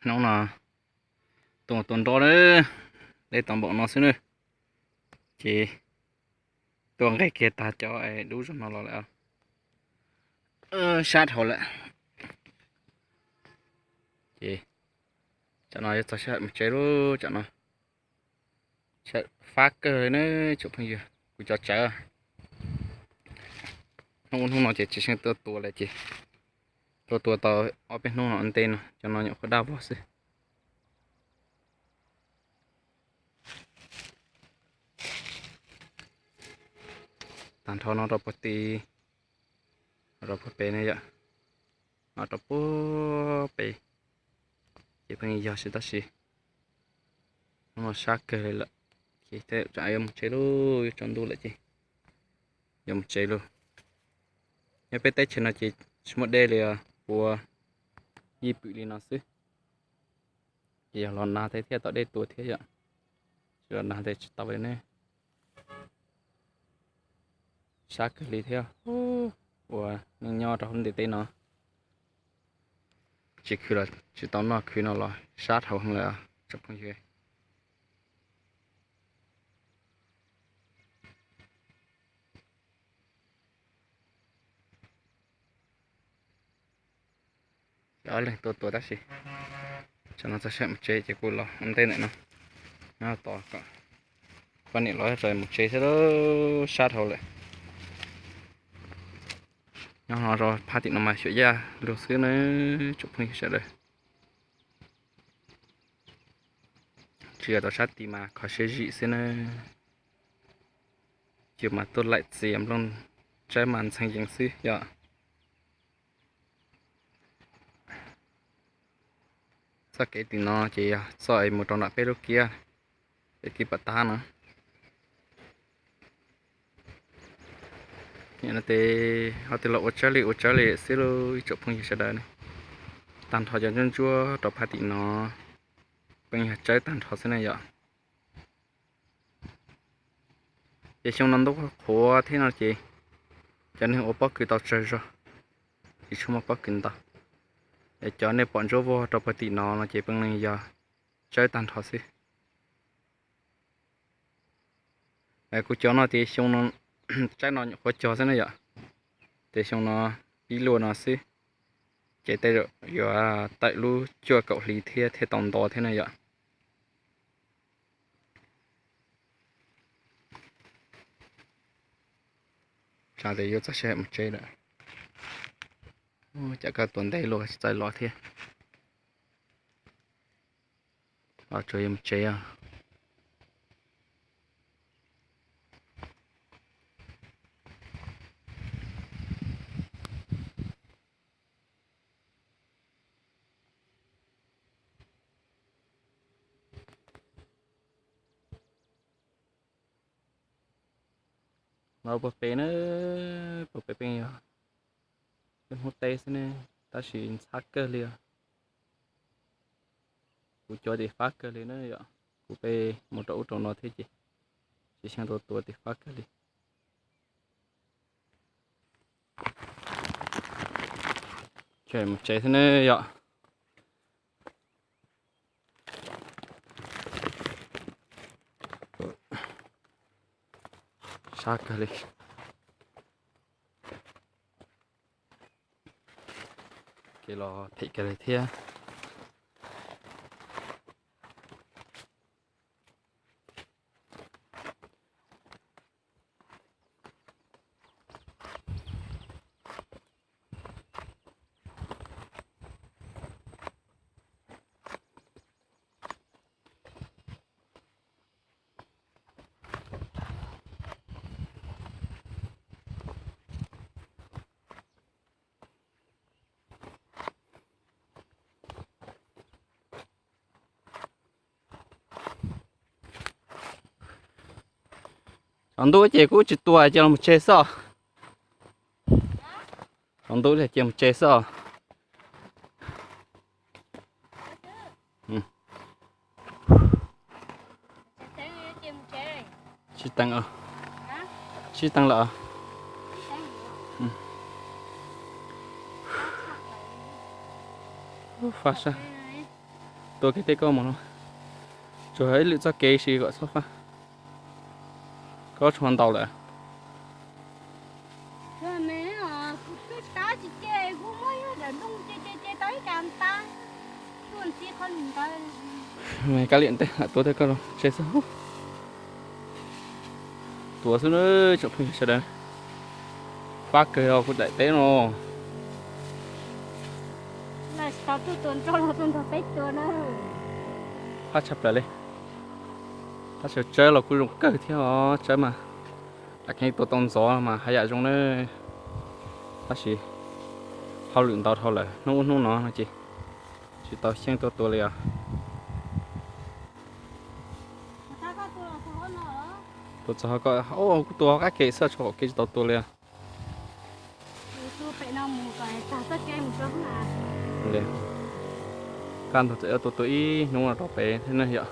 Hnub no tua tua nroj na, dej tau npaum no xwb na, ces tua nqes kiag tag cov dub zog no los lawm, sab dhau lawm. Ces tsam no yuav txog sij hawm mus tsev lauj, tsam no fab kawg li na tsoom phooj ywg, kuv cov tsawv. Hnub hnub no ces tsis seem tuaj tua lawm ces tuaj tua tau ob peb hnub no ua ntej no, cov no nyuam qhuav daj vog xwb. Tag nrho no rau puag tid, rau puag pem ne yom, no rau puag pem. Ces pheej yog siv tab sis hnub no sab kawg li lawm, ces tsam yuav mus tsev lauj, yuav tsaus ntuj lawm ces yuav mus tsev lauj. Nyob peb teb chaws no ces tsis muaj dej li os, puas yij pwm li no xwb. Ces yog los nag thiaj tau dej tua thiab yom, tsis los nag tes tsis tau li ne. Sab kawg li thiab, uas neej nyob rau hauv ntiaj teb no tsis khwv los tsis tau noj, khwv no los sab dhau heev lawm tsoom phooj ywg. Ob leeg tuaj tua tab sis tsam no txog sij hawm mus tsev ces kuv los ua ntej ntawm no, nyob tos kom poj niam los tso mus tsev xwb lauj, sab dhau lawm. Nyob no rau phab tim no mas xyuam yaj lug xwb na tsoom phooj ywg sawv daws. Tsis yog tau sab tid mas kho siab zim xwb na. Cw mas tuaj laim txias nplooj tsawb mas ntxhee yees xwb yom. Txoj kev tim no ces yog txoj es mus rau nram peb lub kiab, peb kiab pam tab no. Nim no tes ho twb los ua tsawb li ua tsawb li xwb lauj ib tsoom phooj ywg sawv daws ne. Tag nrho cov ntsuab ntsuab rau phab tim no pheej yog tsawb tag nrho xwb ne yom. Ces xyoo no ntuj qhuav thiab no ces cov neeg ua pob kws tau tsawg zog, tsis tshua muaj pob kws ntau. Es cov nej pom ntsuab vog rau puag tim no no ces pheej yog tsawb tag nrho xwb. Kuv cov no ces xyoo no tsawb no nyuam qhuav cog xwb na yom. Ces xyoo no pib luaj no xwb, ces tej zaum yuav tawm lub cuaj kaum hli thiab thiaj tau nto thiab na yom. Tsam tes yuav txog sij hawm mus tsev lawm. Cas koj tua ntej luaj tsis txawj los thiab. Los tsuas yuav mus tsev os. Los puag pem na, puag pem pheej yog peb Hmoob teb xwb ne, tab sis ntxhab kawg li os. Kuv cov tim fab kawg li na yom, kuv peb mus rau ub rau no thiab ces tsis xyeej tua tua tim fab kawg li. Ces mus tsev xwb ne yom. Sab kawg li. Kev los phem kawg li thiab. Tsaus ntuj ces kuj tsis tua, cia los mus tsev xwb. Tsaus ntuj cia mus tsev xwb. Sib teev, sib teev lawm. Faj sab. Tua kev tej koj mus no, tsuas yog ib lwm txoj kev si kom txhob faj. Koj tsis ua ntau lawm. Kab liam ntej lam tua tej koj los tseg xwb. Tua xwb na, tsoom phooj ywg sawv daws. Fab kawg os kuv daim teb no. Fab tshaj plaws li. Tab sis tsawb los kuj zoo kawg thiab os, tsawb mas lam kheev tua tau ntxov mas haj yam zoo na. Tab sis hauj lwm ntau dhau lawm, hnub ub hnub no no ces tsis tau xyeej tuaj tua li os. Tua txog, kuj tua qab kev xwb, tso qaum kev tsis tau tua li os. Kaj ntug txawm yuav tua tua ib hnub no rau pem thiab ne yom.